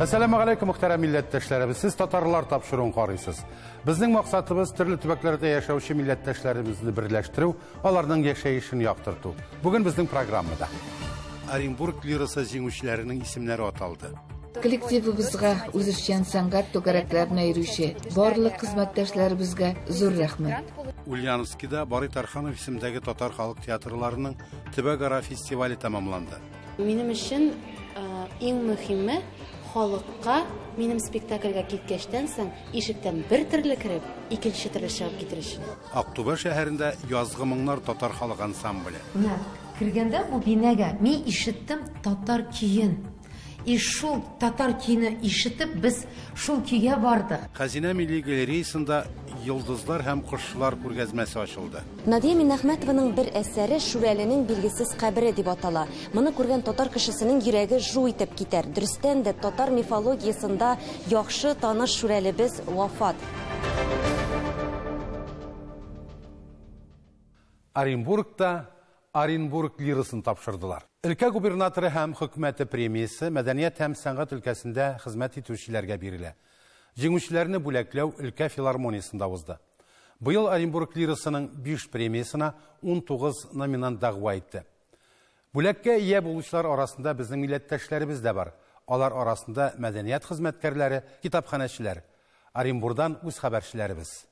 Әссәламү галәйкүм, мөхтәрәм милләттәшләребез. Сез «Татарлар» тапшыруын карыйсыз. Безнең максатыбыз төрле төбәкләрдә яшәүче милләттәшләребезне берләштерү, аларның яшәешен яктырту. Бүген безнең программада Оренбург лирасы җиңүчеләренең исемнәре аталды. Коллективыбызга, үзешчән сәнгать түгәрәкләренә йөрүче барлык хезмәттәшләребезгә зур рәхмәт. Ульяновскида Барый Тарханов исемендәге татар халык театрларының төбәкара фестивале тәмамланды. Минем өчен иң мөһиме халыкка минем спектакльгә киткәчтән соң ишектән бер төрле кереп, икенче төрле чыгып китер өчен. Актүбә шәһәрендә «Язгы моңнар» татар халык ансамбле. Менә кергәндә бу бинага мин ишеттем татар көен. И шул татар көйне ишетеп, без шул көйгә бардык. Хәзинә милли галереясында «Йолдызлар һәм кошлар» күргәзмәсе ачылды. Надия Миннәхмәтованың бер әсәре «Шүрәленең билгесез кабере» дип атала. Моны күргән татар кешесенең йөрәге жу итеп китәр. Дөрестән дә, татар мифологиясендә яхшы таныш Шүрәлебез вафат. Оренбургта Оренбург лирасын тапшырдылар. Өлкә губернаторы һәм хөкүмәте премиясе мәдәният һәм сәнгать өлкәсендә хезмәт итүчеләргә бирелә. Җиңүчеләрне бүләкләү өлкә филармониясендә узды. Быел Оренбург лирасының 5 премиясына 19 номинант дәгъва итте. Бүләккә ия булучылар арасында безнең милләттәшләребез дә бар. Алар арасында мәдәният хезмәткәрләре, китапханәчеләр. Оренбурдан үз хәбәрчеләребез.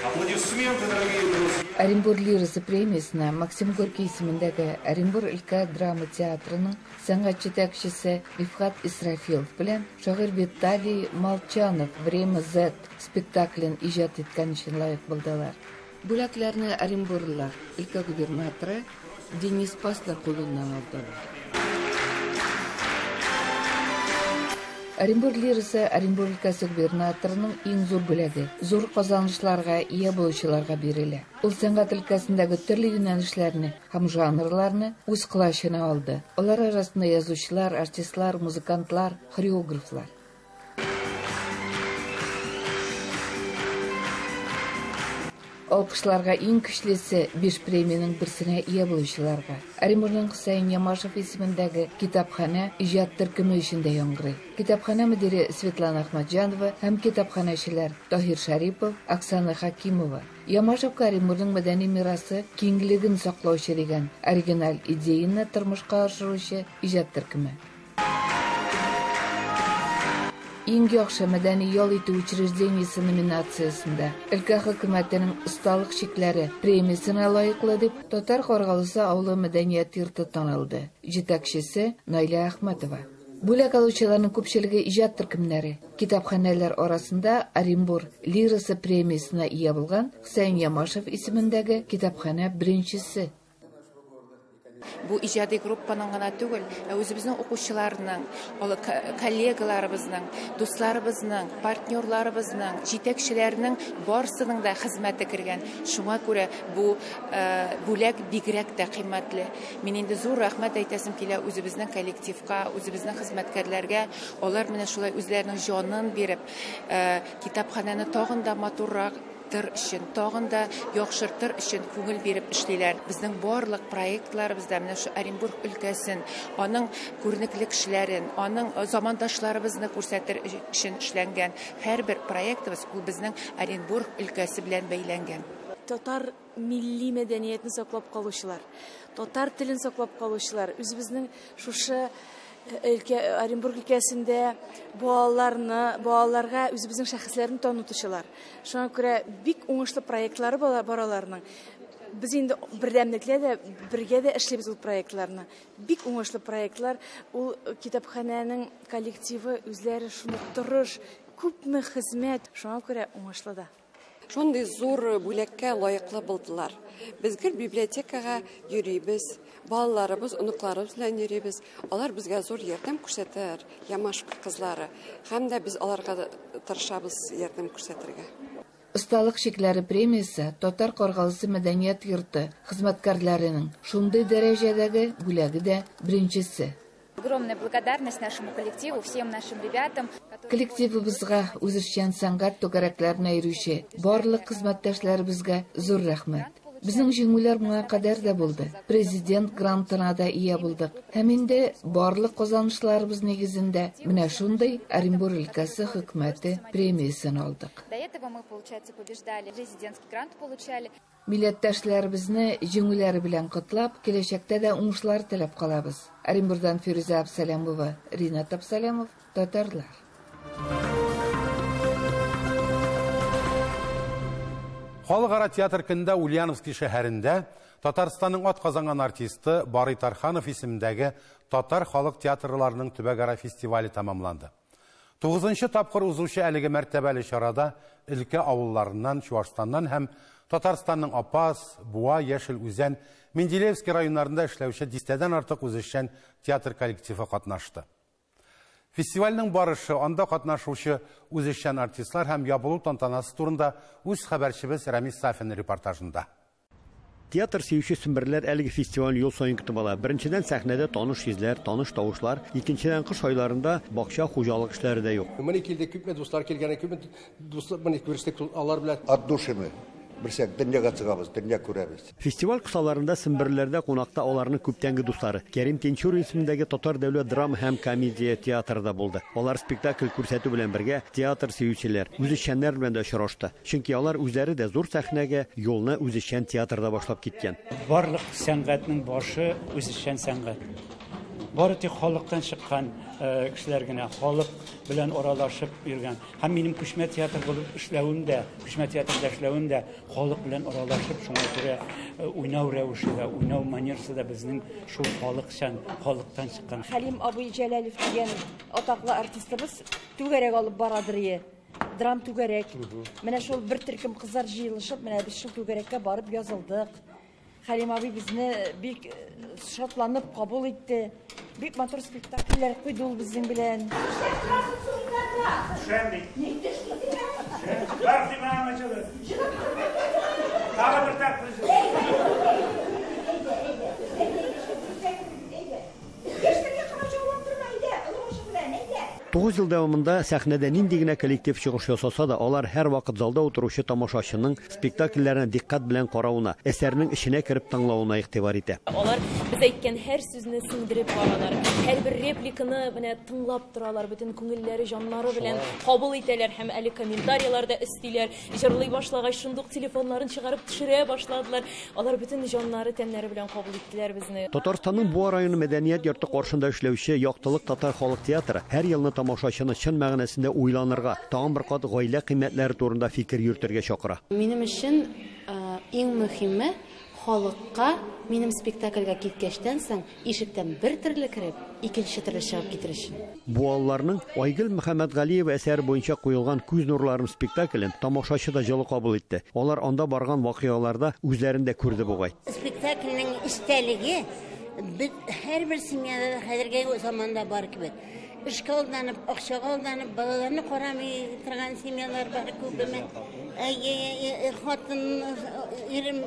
Аплодисменты, дорогие друзья. Оренбур лирасы премиясенә Максим Горький исемендәге Оренбур өлкә драма театрының сәнгать җитәкчесе Рифхат Исрафилов белән шагыйрь Виталий Молчанов «Время Z» спектаклен иҗат иткән өчен лаек булдылар. Бүләкләрне оренбурлылар өлкә губернаторы Денис Паслер кулыннан алдылар. Оренбур лирасы Оренбур өлкәсе губернаторының иң зур бүләге, зур казанышларга ия булучыларга бирелә. Ул сәнгать өлкәсендәге төрле юнәлешләрне һәм жанрларны үз колачына алды. Алар арасында язучылар, артистлар, музыкантлар, хореографлар. Алкышларга иң көчлесе биш премиянең берсенә ия булучыларга. Оренбургның Хөсәен Ямашев исемендәге китапханә иҗат төркеме өчен дә яңгырый. Китапханә мөдире Светлана Ахматҗанова һәм китапханәчеләр Таһир Шарипов, Оксана Хакимова. Ямашевка Оренбургның мәдәни мирасы киңлеген саклаучы дигән оригиналь идеяны тормышка ашыручы иҗат төркеме. Иң яхшы мәдәни ял итү учреждениесе номинациясендә өлкә хөкүмәтенең «Осталык чикләре» премиясенә лаеклы дип Татар Каргалысы авылы мәдәният йорты танылды. Җитәкчесе Наилә Әхмәтова. Бүләк алучыларның күпчелеге иҗат төркемнәре. Китапханәләр арасында Оренбур лирасы премиясенә ия булган Хөсәен Ямашев исемендәге китапханә беренчесе. Бу иҗади группаның гына түгел, ә үзебезнең укучыларның, коллегаларыбызның, дусларыбызның, партнерларыбызның, җитәкчеләрнең барысының да хезмәте кергән. Шуңа күрә бу бүләк бигрәк тә кыйммәтле. Мин инде зур рәхмәт әйтәсем килә үзебезнең коллективка, үзебезнең хезмәткәрләргә. Алар менә шулай үзләренең җанын биреп, китапханәне тагын да матуррак өчен, тагын да яхшыртыр өчен күңел биреп эшлиләр. Безнең барлык проектларыбызда менә шу Оренбург өлкәсен, аның күренекле кешеләрен, аның замандашларыбызны күрсәтер өчен эшләнгән һәрбер проектыбыз ул безнең Оренбург өлкәсе белән бәйләнгән. Татар милли мәдәниятен саклап калучылар, татар телен саклап калучылар, үзебезнең шушы өлкә Оренбург өлкәсендә балаларны, балаларга үзебезнең шәхесләрне танытучылар. Шуңа күрә бик уңышлы проектлары бар аларның. Без инде бердәмлектә дә, бергә дә эшлибез ул проектларны. Бик уңышлы проектлар. Ул китапханәнең коллективы үзләре шуны тырыш, күпме хезмәт, шуңа күрә уңышлы да. Шундый зур бүләккә лаеклы булдылар. Без гел библиотекага йөрибез, балаларыбыз, оныкларыбыз белән йөрибез. Алар безгә зур ярдәм күрсәтәләр, Ямашевка кызлары. Һәм дә без аларга тырышабыз ярдәм күрсәтергә. «Осталык чикләре» премиясе Татар Каргалысы мәдәният йорты хезмәткәрләренең шундый дәрәҗәдәге бүләге дә беренчесе. Огромная благодарность нашему коллективу, всем нашим ребятам. Коллективыбызга, үзешчән сәнгать түгәрәкләренә йөрүче барлык хезмәттәшләребезгә зур рәхмәт. Безнең җиңүләр моңа кадәр дә булды. Президент грантына да ия булдык. Һәм инде барлык казанышларыбыз нигезендә менә шундый Оренбур өлкәсе хөкүмәте премиясен алдык. До этого мы, получается, побеждали, президентский грант получали. Милләттәшләребезне җиңүләре белән котлап, киләчәктә дә уңышлар теләп калабыз. Оренбурдан Фирүзә Абсалямова, Ринат Абсалямов, Татарлар. Халыкара театр көнендә Ульяновский шәһәрендә Татарстанның атказанган артисты Барый Тарханов исемендәге татар халык театрларының төбәкара фестивале тәмамланды. 9-нчы тапкыр узучы әлеге мәртәбәле чарада өлкә авылларыннан, Чуашстаннан һәм Татарстанның Апас, Буа, Яшел Үзән, Менделеевский районнарында эшләүче дистәдән артык үзешчән театр коллективы катнашты. Фестивальнең барышы, анда катнашучы үзешчән артистлар һәм ябылу тантанасы турында үз хәбәрчебез Рамис Сафин репортажында. Театр сөюче сөмберләр әлеге фестиваль юл саен көтеп ала. Беренчедән сәхнәдә таныш йөзләр, таныш тавышлар, икенчедән кыш айларында бакча хуҗалык эшләре дә юк. Менә килдек, күпме дуслар килгән, күпме дуслар менә күрештек алар белән. От души мы. Берсәк дөньяга чыгабыз, дөнья күрәбез. Фестиваль кысаларында Семберләрдә кунакта аларның күптәнге дуслары Кәрим Тинчурин исемендәге Татар дәүләт драма һәм комедия театры да булды. Алар спектакль күрсәтү белән бергә театр сөючеләр, үзешчәннәр белән дә очрашты. Чөнки алар үзләре дә зур сәхнәгә юлны үзешчән театрда башлап киткән. Барлык сәнгатьнең башы үзешчән сәнгать. Бары тик халыктан чыккан кешеләр генә, халык белән аралашып йөргән. Һәм минем күчмә театр булып эшләвем дә, күчмә театрда эшләвем дә халык белән аралашып, шуңа күрә уйнау рәвеше дә, уйнау манерасы да безнең шул халыкчан, халыктан чыккан. Хәлим абый Җәләлев дигән атаклы артистыбыз түгәрәк алып барадыр ие. Драм түгәрәк. Менә шул бер төркем кызлар җыелышып, менә без шул түгәрәккә барып язылдык. Хәлим абый безне бик шатланып кабул итте. Бик матур спектакльләр куйды ул безнең белән. Тугыз ел дәвамында сәхнәдә нинди генә коллектив чыгыш ясаса да, алар һәр вакыт залда утыручы тамашачының спектакльләренә диккать белән каравына, әсәрнең эченә кереп тыңлавына игътибар итә. Алар без әйткән һәр сүзне сеңдереп баралар, һәрбер репликаны менә тыңлап торалар, бөтен күңелләре, җаннары белән кабул итәләр һәм әле комментарийлар да өстиләр. Җырлый башлагач, шундук телефоннарын чыгарып төшерә башладылар. Алар бөтен җаннары, тәннәре белән кабул иттеләр безне. Татарстанның Буа районы мәдәният йорты каршында эшләүче Яктылык татар халык театры һәр елны тамашачыны чын мәгънәсендә уйланырга, тагын бер кат гаилә кыйммәтләре турында фикер йөртергә чакыра. Минем өчен иң мөһиме халыкка минем спектакльгә киткәчтән соң ишектән бер төрле кереп, икенче төрле чыгып китер өчен. Буалларның Айгөл Мөхәммәтгалиева әсәре буенча куелган Күз нурларым спектаклен тамашачы да җылы кабул итте. Алар анда барган вакыйгаларда үзләрен дә күрде бугай. Спектакльнең эчтәлеге һәрбер семьяда хәзерге заманда бар кебек. Эшкә алданып, акчага алданып, балаларны карамый торган семьялар бар күбеме. Хатын ирем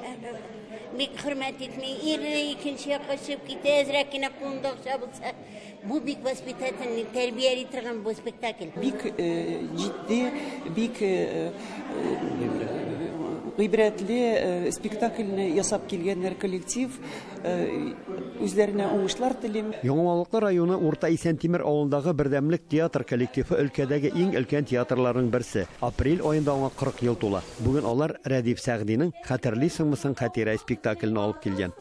бик хөрмәт итми, ире икенче якка чыгып китә, әзрәк кенә кулында акча булса. Бу бик воспитательный, тәрбияли торган бу спектакль. Бик җитди, бик гыйбрәтле спектакльне ясап килгәннәр коллектив, үзләренә уңышлар телим. Яңалыклы районы Урта Исәнтимер авылындагы Бердәмлек театр коллективы өлкәдәге иң өлкән театрларның берсе. Апрель аенда аңа 40 ел тула. Бүген алар Рәдиф Сәгъдинең Хәтерлисеңме соң хатирә спектаклен алып килгән.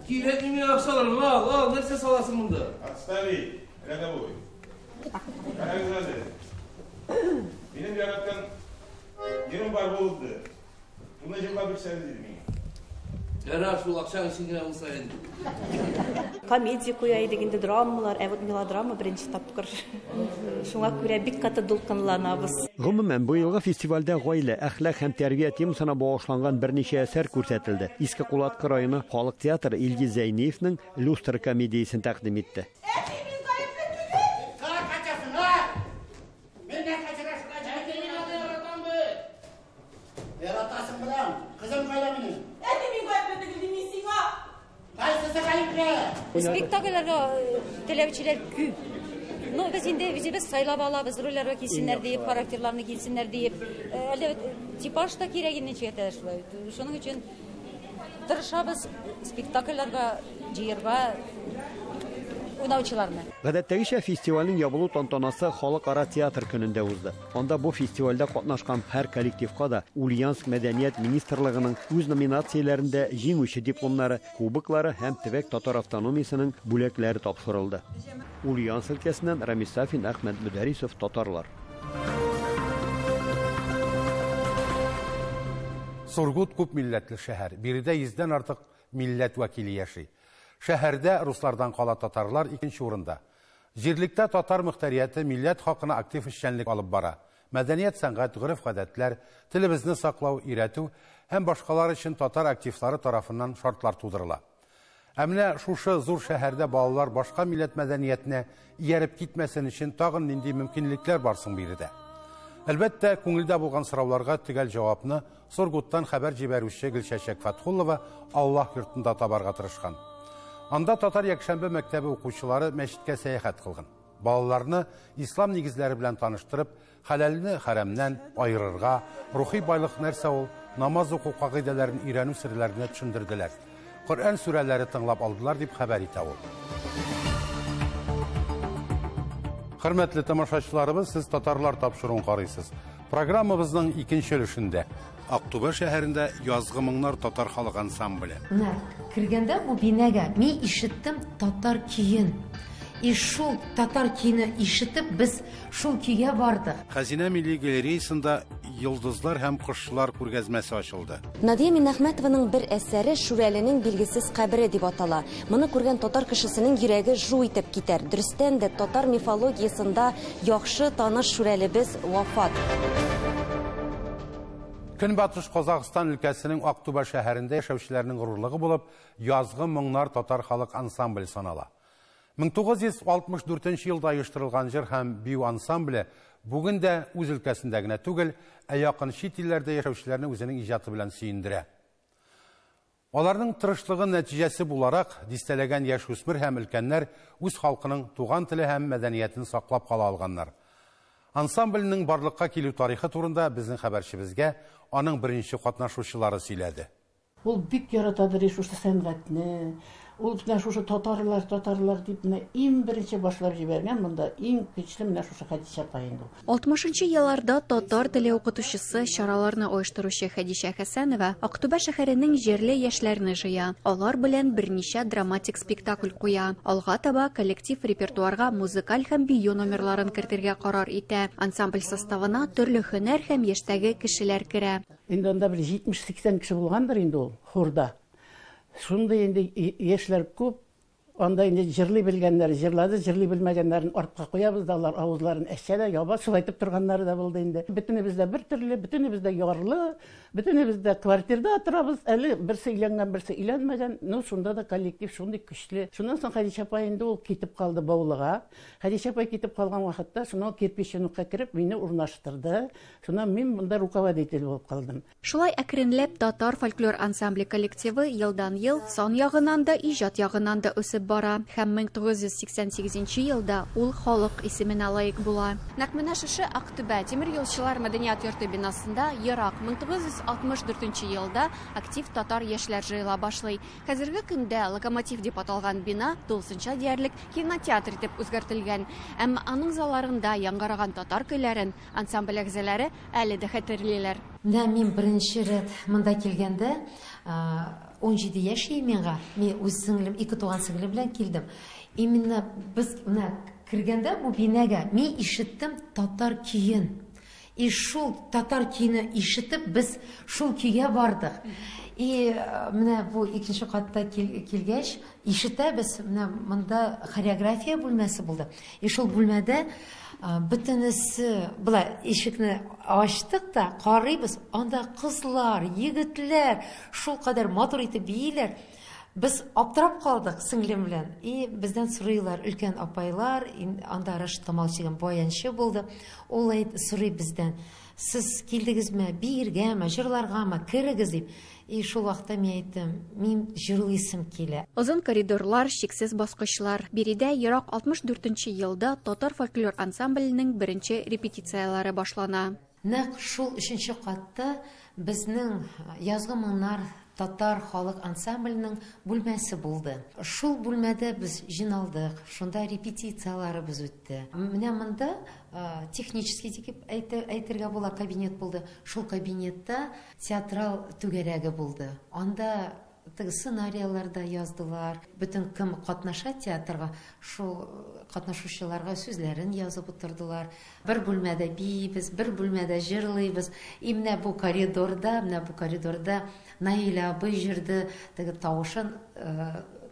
Кирәкми миңа акчалар, ал, ал, нәрсә саласың монда? Отставить, рядовой. Карагыз әле. Минем яраткан ирем бар булды. Шуны җырлап бирсәгез иде миңа. Ярар, шул акчаң өчен генә булса инде. Комедия куя идек инде, драмалар, ә вот мелодрама беренче тапкыр. Шуңа күрә бик каты дулкынланабыз. Гомумән, бу елгы фестивальдә гаилә, әхлак һәм тәрбия темасына багышланган берничә әсәр күрсәтелде. Иске Кулаткы районы халык театры Илгиз Зәйниевның Люстра комедиясен тәкъдим итте. Спектакльләргә теләүчеләр күп. Ну, без инде үзебез сайлап алабыз, рольләргә килсеннәр диеп, характерларны килсеннәр диеп. Әле Типаж та кирәк инде ничек тә шулай. Шуның өчен тырышабыз спектакльләргә җыярга уйнаучыларны. Гадәттәгечә фестивальнең ябылу тантанасы Халыкара театр көнендә узды. Анда бу фестивальдә катнашкан һәр коллективка да Ульяновск мәдәният министрлыгының үз номинацияләрендә җиңүче дипломнары, кубоклары һәм төбәк татар автономиясенең бүләкләре тапшырылды. Ульяновск өлкәсеннән Рамис Сафин, Әхмәт Мөдәрисов, Татарлар. Сургут күп милләтле шәһәр. Биредә 100дән артык милләт вәкиле яши. Шәһәрдә руслардан кала татарлар икенче урында. Җирлектә татар мөхтәрияте милләт хакына актив эшчәнлек алып бара. Мәдәният, сәнгать, гореф-гадәтләр, телебезне саклау, өйрәтү һәм башкалар өчен татар активлары тарафыннан шартлар тудырыла. Ә менә шушы зур шәһәрдә балалар башка милләт мәдәниятенә ияреп китмәсен өчен тагын нинди мөмкинлекләр бар соң биредә? Әлбәттә, күңелдә булган сорауларга төгәл җавапны Сургуттан хәбәр җибәрүче Гөлчәчәк Фатхуллова Аллаһ йортында табарга тырышкан. Анда татар якшәмбе мәктәбе укучылары мәчеткә сәяхәт кылган. Балаларны ислам нигезләре белән таныштырып, хәләлне хәрәмнән аерырга, рухи байлык нәрсә ул, намаз уку кагыйдәләрен өйрәнү серләренә төшендерделәр. Коръән сүрәләре тыңлап алдылар, дип хәбәр итә ул. Хөрмәтле тамашачыларыбыз, сез Татарлар тапшыруын карыйсыз. Программабызның икенче өлешендә Актүбә шәһәрендә Язгы моңнар татар халык ансамбле. Менә кергәндә бу бинәгә мин ишеттем татар көен. И шул татар көйне ишетеп, без шул көйгә бардык. Хәзинә милли галереясында Йолдызлар һәм кошлар күргәзмәсе ачылды. Надия Миннәхмәтованың бер әсәре Шүрәленең билгесез кабере дип атала. Моны күргән татар кешесенең йөрәге жу итеп китәр. Дөрестән дә, татар мифологиясендә яхшы таныш Шүрәлебез вафат. Көнбатыш Казахстан өлкәсенең Актүбә шәһәрендә яшәүчеләрнең горурлыгы булып Язгы моңнар татар халык ансамбле санала. 1964 елда оештырылган җыр һәм бию ансамбле бүген дә үз өлкәсендә генә түгел, ә якын чит илләрдә яшәүчеләрне үзенең иҗаты белән сөендерә. Аларның тырышлыгы нәтиҗәсе буларак, дистәләгән яшүсмер һәм өлкәннәр үз халкының туган теле һәм мәдәниятен саклап кала алганнар. Ансамбльнең барлыкка килү тарихы турында безнең хәбәрчебезгә аның беренче катнашучылары сөйләде. Ул бик яратадыр шушы сәнгатьне. Ул менә шушы татарлар, татарлар дип менә иң беренче башлап җибәргән монда иң көчле менә шушы Хәдичә апа инде ул. 60 елларда татар теле укытучысы, чараларны оештыручы Хәдичә Хәсәнова Актүбә шәһәренең җирле яшьләрне җыя. Алар белән берничә драматик спектакль куя. Алга таба коллектив репертуарга музыкаль һәм бию номерларын кертергә карар итә. Ансамбль составына төрле һөнәр һәм яшьтәге кешеләр керә. Инде анда бер 70-80 кеше булгандыр инде ул хорда. Шундый инде яшьләр күп, анда инде җырлый белгәннәр җырлады, җырлый белмәгәннәрен артка куябыз да, алар авызларын әчә дә, яба, шулай итеп торганнары да булды инде. Бөтенебез дә бер төрле, бөтенебез дә ярлы, бөтенебез дә квартирда торабыз, әле берсе өйләнгән, берсе өйләнмәгән, ну шунда да коллектив шундый көчле. Шуннан соң Хәдичә апа инде ул китеп калды Баулыга. Хәдичә апай китеп калган вакытта, шуннан кирпиченокка кереп мине урнаштырды. Шуннан мин монда руководитель булып калдым. Шулай әкренләп татар фольклор ансамбле коллективы елдан-ел сан ягыннан да, иҗат ягыннан да үсеп бара һәм 1988 елда ул халык исеменә лаек була. Нәкъ менә шушы Актүбә тимер юлчылар мәдәният йорты бинасында ерак 1964 елда актив татар яшьләр җыела башлый. Хәзерге көндә Локомотив дип аталган бина тулысынча диярлек кинотеатр итеп үзгәртелгән. Әмма аның залларында яңгыраган татар көйләрен ансамбль әгъзалары әле дә хәтерлиләр. Менә мин беренче рәт монда килгәндә, 17 яшь иде миңа. Мин үз сеңлем, ике туган сеңлем белән килдем. Именно без менә кергәндә бу бинәгә мин ишеттем татар көен. И шул татар көйне ишетеп, без шул көйгә бардык. И менә бу икенче катта килгәч, ишетәбез, менә монда хореография бүлмәсе булды. И шул бүлмәдә бөтенесе болай ишекне ачтык та карыйбыз, анда кызлар, егетләр шул кадәр матур итеп бииләр. Без аптырап калдык сеңлем белән. И бездән сорыйлар өлкән апайлар, анда Рашид Камалов дигән баянчы булды. Ул сорый бездән: "Сез килдегезме, биергәме, җырларгамы, керегез" дип. И шул вакытта мин әйттем, мин җырлыйсым килә. Озын коридорлар, чиксез баскычлар. Биредә ерак 64 елда татар фольклор ансамбленең беренче репетицияләре башлана. Нәкъ шул өченче катта безнең Язгы моңнар татар халык ансамбленең бүлмәсе булды. Шул бүлмәдә без җыйналдык, шунда репетицияләребез үтте. Менә монда технический дип әйтергә була кабинет булды. Шул кабинетта театрал түгәрәге булды. Анда теге сценарияләр дә яздылар. Бөтен кем катнаша театрга, шул катнашучыларга сүзләрен язып утырдылар. Бер бүлмәдә биибез, бер бүлмәдә җырлыйбыз. И менә бу коридорда, менә бу коридорда Наилә абый җырды, теге тавышын,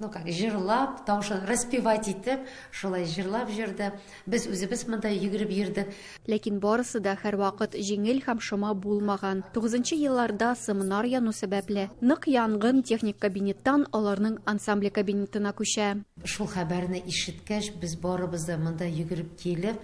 ну как, җырлап, тавышын распевать итеп, шулай җырлап җырды. Без үзебез монда йөгереп йөрдек. Ләкин барысы да һәрвакыт җиңел һәм шома булмаган. Тугызынчы елларда сымнар яну сәбәпле, нык янгын техник кабинеттан аларның ансамбле кабинетына күчә. Шул хәбәрне ишеткәч, без барыбыз да монда йөгереп килеп,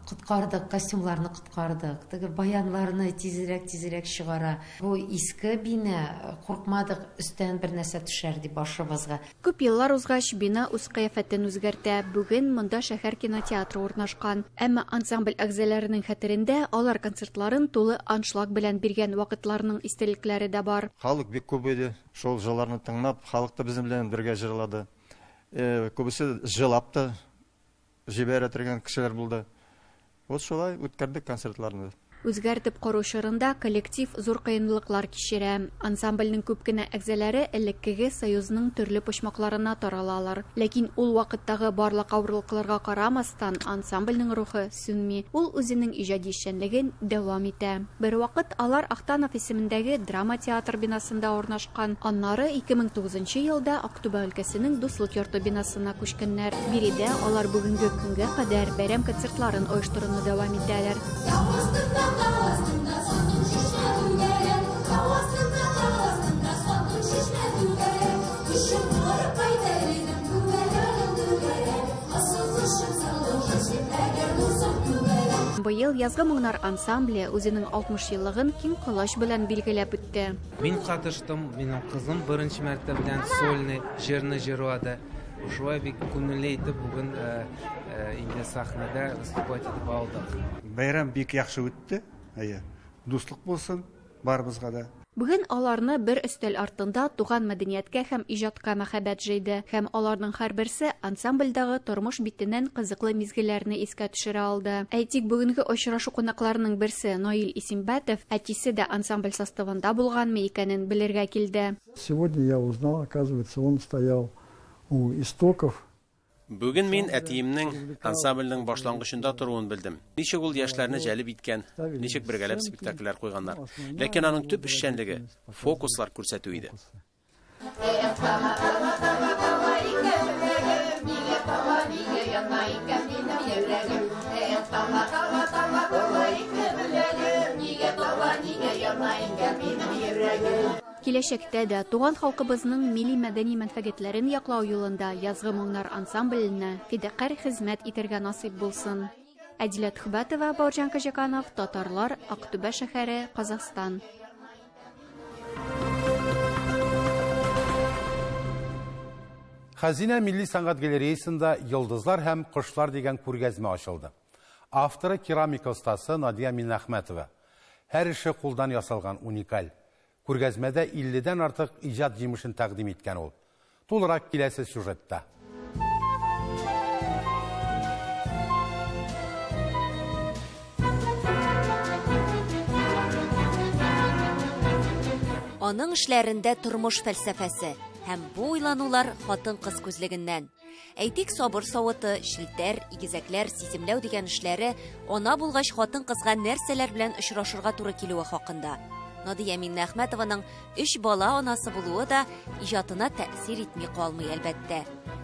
коткардык, костюмларны коткардык, теге баянларны тизрәк-тизрәк чыгара. Бу иске бина, куркмадык, өстән бер нәрсә төшәр дип башыбызга. Күп еллар узгач, бина үз кыяфәтен үзгәртә. Бүген монда шәһәр кинотеатры урнашкан. Әмма ансамбль әгъзаларының хәтерендә алар концертларын тулы аншлаг белән биргән вакытларның истәлекләре дә бар. Халык бик күп иде. Шул җырларны тыңлап, халык та безнең белән бергә җырлады. Күбесе җылап та җибәрә торган кешеләр булды. Вот шулай үткәрдек концертларны. Үзгәртеп кору чорында коллектив зур кыенлыклар кичерә. Ансамбльнең күп кенә әгъзалары элеккеге Союзның төрле почмакларына таралалар. Ләкин ул вакыттагы барлык авырлыкларга карамастан, ансамбльнең рухы сүнми. Ул үзенең иҗади эшчәнлеген дәвам итә. Бер вакыт алар Ахтанов исемендәге драма театр бинасында урнашкан. Аннары 2009 елда Актүбә өлкәсенең Дуслык йорты бинасына күчкәннәр. Биредә алар бүгенге көнгә кадәр бәйрәм концертларын оештыруны дәвам итәләр. Быел Язгы моңнар ансамбле үзенең 60 еллыгын киң колач белән билгеләп үтте. Мин катыштым, минем кызым беренче мәртәбә белән сольный җырны җырлады. Шулай бик күңелле итеп бүген инде сәхнәдә выступать итеп алдык. Бәйрәм бик яхшы үтте. Әйе, дуслык булсын барыбызга да. Бүген аларны бер өстәл артында туган мәдәнияткә һәм иҗатка мәхәббәт җыйды. Һәм аларның һәрберсе ансамбльдагы тормыш битеннән кызыклы мизгелләрне искә төшерә алды. Әйтик, бүгенге очрашу кунакларының берсе Наил Исимбәтов әтисе дә ансамбль составында булганмы икәнен белергә килде. Сегодня я узнал, оказывается, он стоял у истоков. Бүген мин әтиемнең ансамбльнең башлангычында торуын белдем. Ничек ул яшьләрне җәлеп иткән, ничек бергәләп спектакльләр куйганнар. Ләкин аның төп эшчәнлеге фокуслар күрсәтү иде. Киләчәктә дә туган халкыбызның милли мәдәни мәнфәгатьләрен яклау юлында Язгы моңнар ансамбленә фидакарь хезмәт итәргә насыйп булсын. Әдилә Төхбәтова, Бауыржан Кожаканов, Татарлар, Актүбә шәһәре, Казахстан. Хәзинә милли сәнгать галереясында Йолдызлар һәм кошлар дигән күргәзмә ачылды. Авторы керамика остасы Надия Миннәхмәтова. Һәр эше кулдан ясалган уникаль. Күргәзмәдә 50-дән артык иҗат җимешен тәкъдим иткән ул. Тулырак киләсе сюжетта. Аның эшләрендә тормыш фәлсәфәсе һәм бу уйланулар хатын-кыз күзлегеннән. Әйтик, сабыр савыты, челтәр, игезәкләр, сиземләү дигән эшләре ана булгач хатын-кызга нәрсәләр белән очрашырга туры килүе хакында. Надия Миннәхмәтованың 3 бала анасы булуы да иҗатына тәэсир итми калмый, әлбәттә.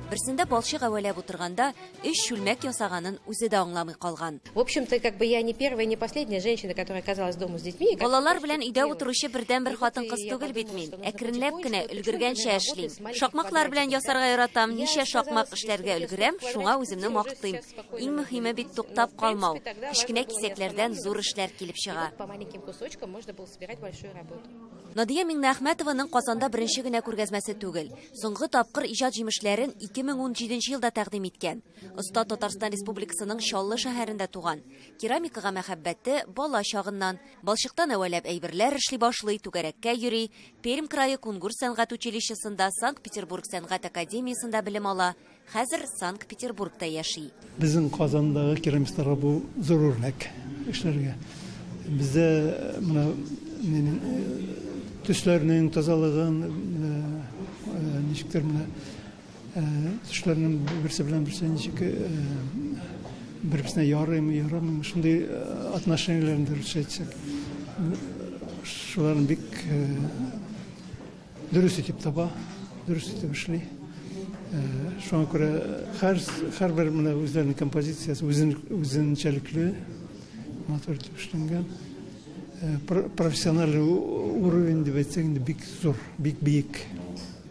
Берсендә балчык әвәләп утырганда 3 чүлмәк ясаганын үзе дә аңламый калган. В общем-то, как бы я не первая, не последняя женщина, которая оказалась дома с детьми. Балалар белән өйдә утыручы бердәнбер хатын-кыз түгел бит мин. Әкренләп кенә өлгергәнчә эшлим. Шакмаклар белән ясарга яратам, ничә шакмак эшләргә өлгерәм, шуңа үземне мактыйм. Иң мөһиме бит туктап калмау. Кечкенә кисәкләрдән зур эшләр килеп чыга. По маленьким кусочкам можно было собирать большую работу. Надия Миңнеәхмәтованың Казанда беренче генә күргәзмәсе түгел. Соңгы тапкыр иҗат җимешләрен 2017 елда тәкъдим иткән. Оста Татарстан Республикасының Чаллы шәһәрендә туган. Керамикага мәхәббәте бала чагыннан. Балчыктан әвәләп әйберләр эшли башлый, түгәрәккә йөри. Пермь крае Кунгур сәнгать училищесында, Санкт-Петербург сәнгать академиясендә белем ала. Хәзер Санкт-Петербургта яши. Безнең Казандагы керамистларга бу зур үрнәк эшләргә. Бездә менә төсләрнең тазалыгын, ничектер менә төсләрнең берсе белән берсе ничек бер-берсенә ярыймы, ярамыймы, шундый отношениеләрен дөрес әйтсәк, шуларын бик дөрес итеп таба, дөрес итеп эшли. Шуңа күрә һәрбер менә үзләренең композициясе үзенчәлекле, матур итеп эшләнгән. Профессиональный уровень дип әйтсәң инде бик зур, бик биек.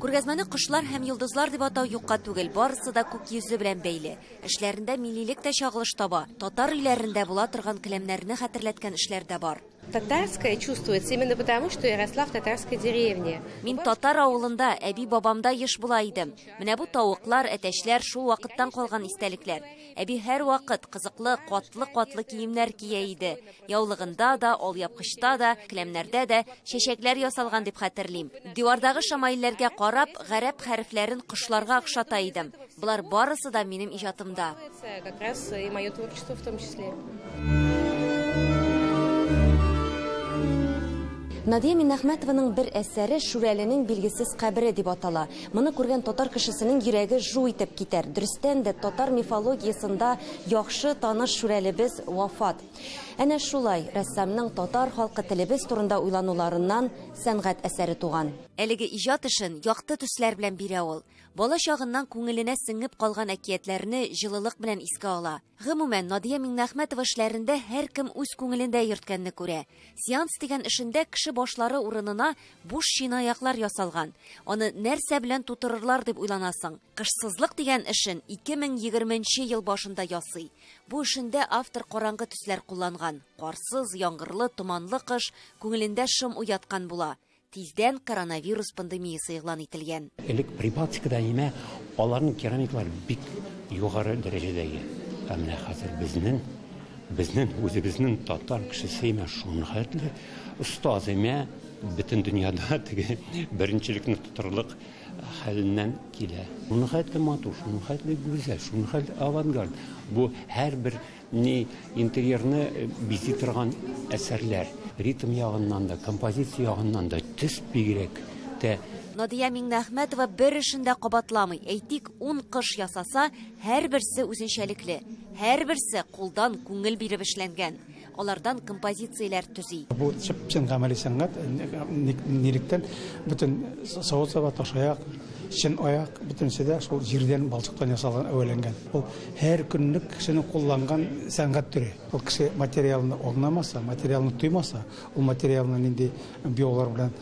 Күргәзмәне кошлар һәм йолдызлар дип атау юкка түгел, барысы да күк йөзе белән бәйле. Эшләрендә миллилек тә чагылыш таба. Татар өйләрендә була торган келәмнәрне хәтерләткән эшләр дә бар. Татарское чувствуется именно потому, что я росла в татарской деревне. Мин татар авылында, әби-бабамда еш була идем. Менә бу тавыклар, әтәчләр шул вакыттан калган истәлекләр. Әби һәрвакыт кызыклы, катлы-катлы киемнәр кия иде. Яулыгында да, алъяпкычта да, келәмнәрдә дә чәчәкләр ясалган дип хәтерлим. Дивардагы шамаилләргә карап, гарәп хәрефләрен кошларга охшата идем. Болар барысы да минем иҗатымда. Как раз и мое творчество в том числе. Надия Миңнеәхмәтованың бер әсәре Шүрәленең билгесез кабере дип атала. Моны күргән татар кешесенең йөрәге жу итеп китәр. Дөрестән дә татар мифологиясында яхшы таныш Шүрәлебез вафат. Әнә шулай рәссамның татар халкы телебез турында уйлануларыннан сәнгать әсәре туган. Әлеге иҗат эшен якты төсләр белән бирә ул. Бала чагыннан күңеленә сеңеп калган әкиятләрне җылылык белән искә ала. Гомумән, Надия Миңнеәхмәтова эшләрендә һәркем үз күңелендә йөрткәнне күрә. Сеанс дигән эшендә кеше башлары урынына буш чинаяклар ясалган. Аны нәрсә белән тутырырлар дип уйланасың. Кышсызлык дигән эшен 2020 ел башында ясый. Бу эшендә автор караңгы төсләр кулланган. Карсыз, яңгырлы, томанлы кыш күңелендә шым уяткан була. Тиздән коронавирус пандемиясе игълан ителгән. Элек Прибалтикада имә аларның керамиклары бик югары дәрәҗәдәге. Ә менә хәзер безнең үзебезнең татар кешесе имә шуның остаз имә бөтен дөньяда теге беренчелекне тотарлык хәленнән килә. Шуның хәтле матур, шуның хәтле гүзәл, шуның хәтле авангард. Бу һәрбер ни интерьерны бизи торган әсәрләр. Ритм ягыннан да, композиция ягыннан да, төс бигрәк тә. Надия Миңнеәхмәтова бер эшен дә кабатламый. Әйтик, 10 кыш ясаса, һәрберсе үзенчәлекле. Һәрберсе кулдан күңел биреп эшләнгән. Алардан композицияләр төзи. Бу чын гамәли сәнгать, нилектән бөтен савыт-саба, ташаяк, чын аяк, бөтенесе дә шул җирдән, балчыктан ясалган, әвәләнгән. Ул һәр көнлек кешенең кулланган сәнгать төре. Ул кеше материалны аңламаса, материалны тоймаса, ул материалны нинди биолар белән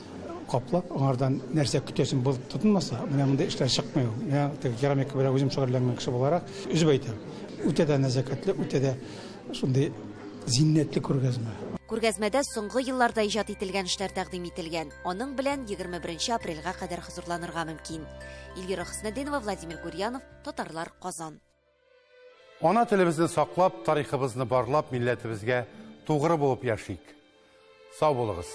каплап, аңардан нәрсә көтәсен булып тотынмаса, менә мондай эшләр чыкмый ул. Менә теге керамика белән үзем шөгыльләнгән кеше буларак, өзеп әйтәм. Үтә дә нәзакәтле, үтә дә шундый зиннәтле күргәзмә. Күргәзмәдә соңгы елларда иҗат ителгән эшләр тәкъдим ителгән. Аның белән 21 апрельгә кадәр хозурланырга мөмкин. Эльвира Хөснетдинова, Владимир Гурьянов, Татарлар, Казан. Ана телебезне саклап, тарихыбызны барлап, милләтебезгә тугры булып яшик. Сау булыгыз.